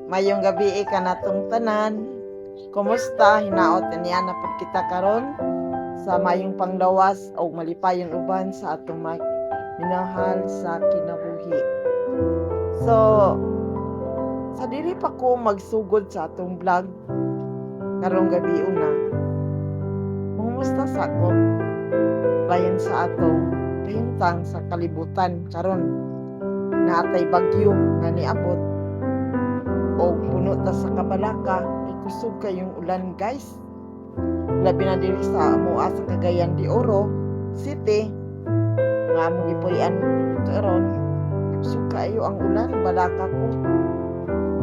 Mayong gabi kanatong tanan. Kumusta? Hinaot niya na pud kita karon sa mayong panglawas o malipayon uban sa atong minahal sa kinabuhi. So, sa dili pa ko magsugod sa atong vlog karong gabi una, mangumusta sa ako bayan sa atong kahimtang sa kalibutan karon. Naatay bagyo nga niabot o puno ta sa kabalaka, ay kusog kayong ulan, guys, labi na diri sa amoa sa Cagayan de Oro City nga among gipuy-an karon. Kusog kaayo ang ulan, balaka ko.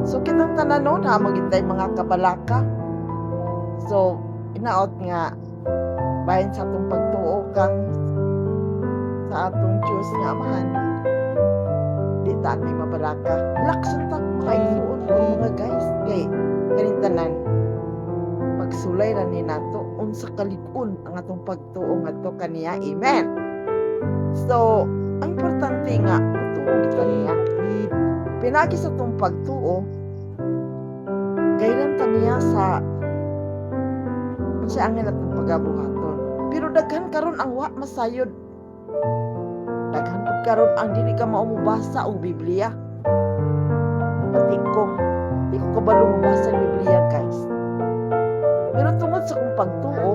So kitang tanan, no, naa magitay mga kabalaka. So inaot nga bahin sa atong pagtuo kang sa atong Diyos nga Amahan, di ta may mabalaka. Laksan ta, mga igsuon ko, mga guys, kay kaning tanan pagsulay ra ni nato unsa kalig-on ang atong pagtuo ngadto kaniya. Amen. So ang importante nga mutuo kita niya. Pinagi sa atong pagtuo, gayran ta niya sa unsa ang atong pagabuhaton. Pero daghan karon ang wa masayod, daghan pud karon ang dili ka mao mobasa og Biblia. Pati ko, di ko kabalo mobasa og Biblia, guys. Pero tungod sa akong pagtuo,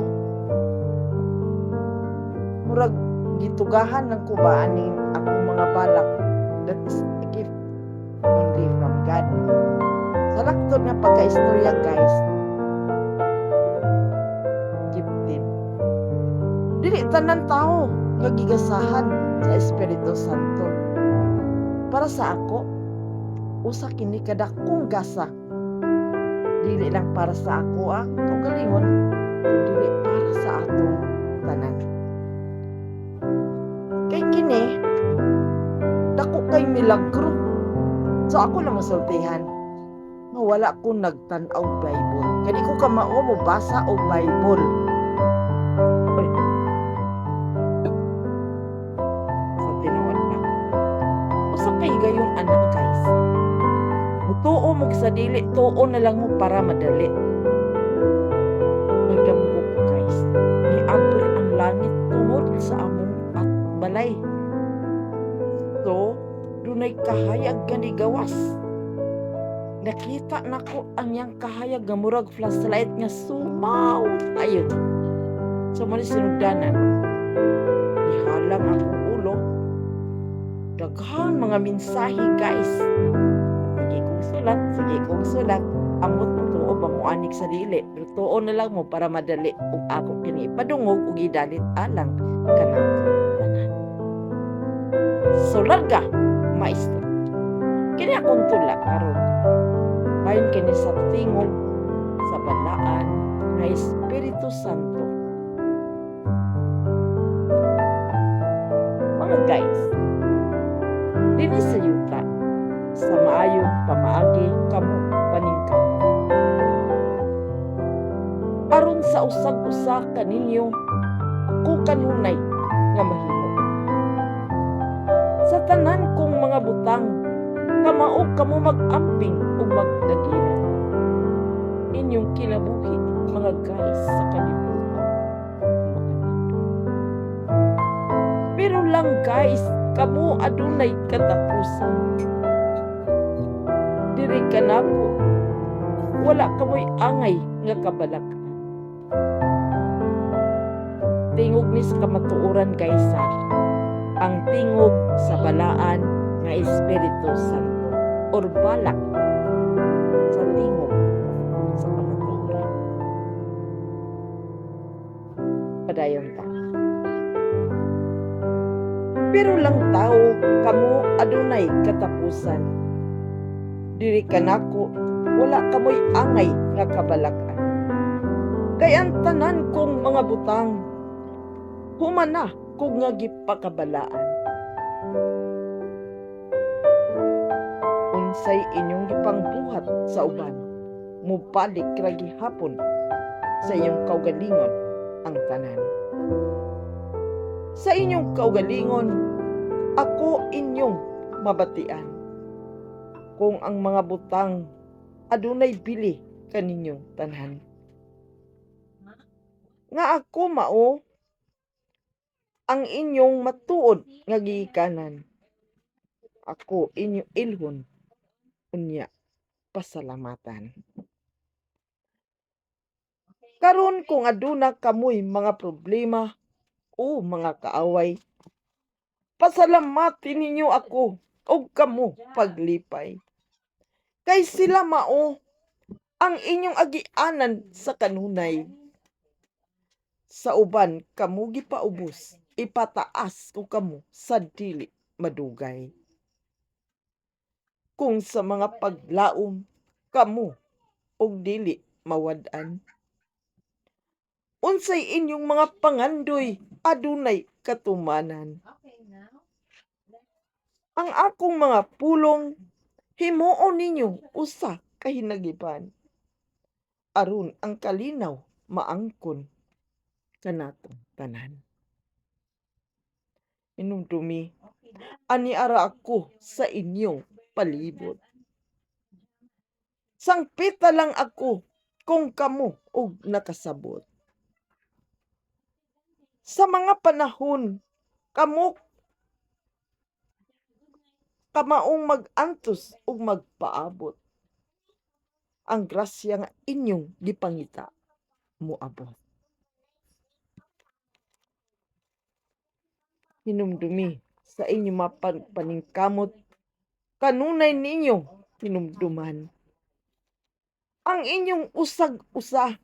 murag gitugahan ng kubaan ning akong mga balak. That is a gift only from God. Sa laktod nga pagkaistorya, guys, gifted. Dili tanan tao nga gigasahan sa Espiritu Santo. Para sa ako, usa kini kadakong gasa. Dili lang para sa ako ang kaugalingon, kundi para sa atong tanan. Kay kini, dako kay milagro. So ako lang masultihan nga wala ko nagtan-aw Bible. Kay di ko kamao mo basa og Bible. Uy. Sa tinuod na. Usa kay gayon anak, guys. Mutuo mo sa dili, tuo na lang mo para madali. Nagdamgo ko, guys. Niabri ang langit tungod sa among at balay. So, dunay kahayag nga nigawas. Nakita nako ang iyang kahayag nga murag flashlight nga sumaw. Ayun. So, mali sinugdanan. Ihalang akong ulo. Daghan mga mensahe, guys. Sige kong sulat, sige kong sulat. Amot mo tuo ba mo anik sa dili. Pero tuo na lang mo para madali ug ako kini ipadungog ug idalit alang kanako tanan. So larga, maestro. Kini akong tula karon. Bahin kini sa tingog sa balaan nga Espiritu Santo. Mga guys, dinhi sa yuta, sa maayong pamaagi kamo paningkamot. Aron sa usag-usa kaninyo, ako kanunay nga mahimo. Sa tanan kong mga butang, kamao kamo mag-amping ug magdaginot. Inyong kinabuhi, mga guys, sa kalibutan. Pero lang, guys, kamo adunay katapusan. Diri kanako, wala kamoy angay nga kabalakan. Tingog ni sa kamatuoran, guys, ha? Ang tingog sa balaan nga Espiritu Santo or balak sa tingog sa kamatuoran. Padayon ta. Pero lang tao, kamo adunay katapusan. Diri kanako, wala kamoy angay nga kabalakan. Kay ang tanan kong mga butang, human na kog nga gipakabalaan. Unsay inyong gipangbuhat sa uban, mubalik ra gihapon sa inyong kaugalingon ang tanan. Sa inyong kaugalingon, ako inyong mabatian. Kung ang mga butang Adunay bili kaninyong tanan. Nga ako mao ang inyong matuod nga gigikanan. Ako inyong ilhon unya pasalamatan. Karon kung aduna kamoy mga problema o mga kaaway, pasalamatin ninyo ako og kamo paglipay. Kay sila mao ang inyong agianan sa kanunay. Sa uban kamo gipaubos, ipataas ko kamo sa dili madugay. Kung sa mga paglaom kamo og dili mawad-an, unsay inyong mga pangandoy adunay katumanan. Ang akong mga pulong himuon ninyo usa ka hinagiban aron ang kalinaw maangkon kanatong tanan. Hinumdumi, ani ara ako sa inyong palibot. Sangpita lang ako kung kamo og nakasabot. Sa mga panahon kamo kamaong mag-antos ug magpaabot. Ang grasya nga inyong gipangita moabot. Hinumdumi sa inyong paningkamot kanunay ninyo hinumduman ang inyong usag-usa.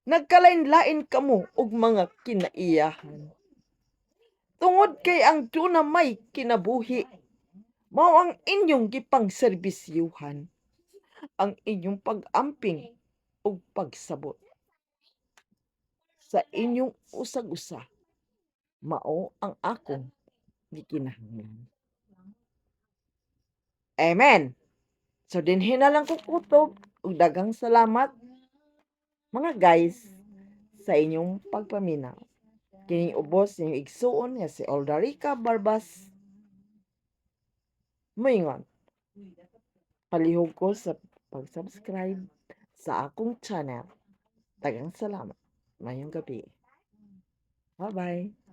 Nagkalain-lain kamo og mga kinaiyahan. Tungod kay ang duna may kinabuhi, mao ang inyong gipangserbisyuhan, ang inyong pag-amping ug pagsabot. Sa inyong usag-usa, mao ang akong gikinahanglan. Amen. So dinhi na lang ko kutob ug daghang salamat, mga guys, sa inyong pagpaminaw. Kining ubos inyong igsuon nga si Oldarica Barbas. Moingon, palihog ko sa pag-subscribe sa akong channel. Daghang salamat. Maayong gabi. Bye-bye.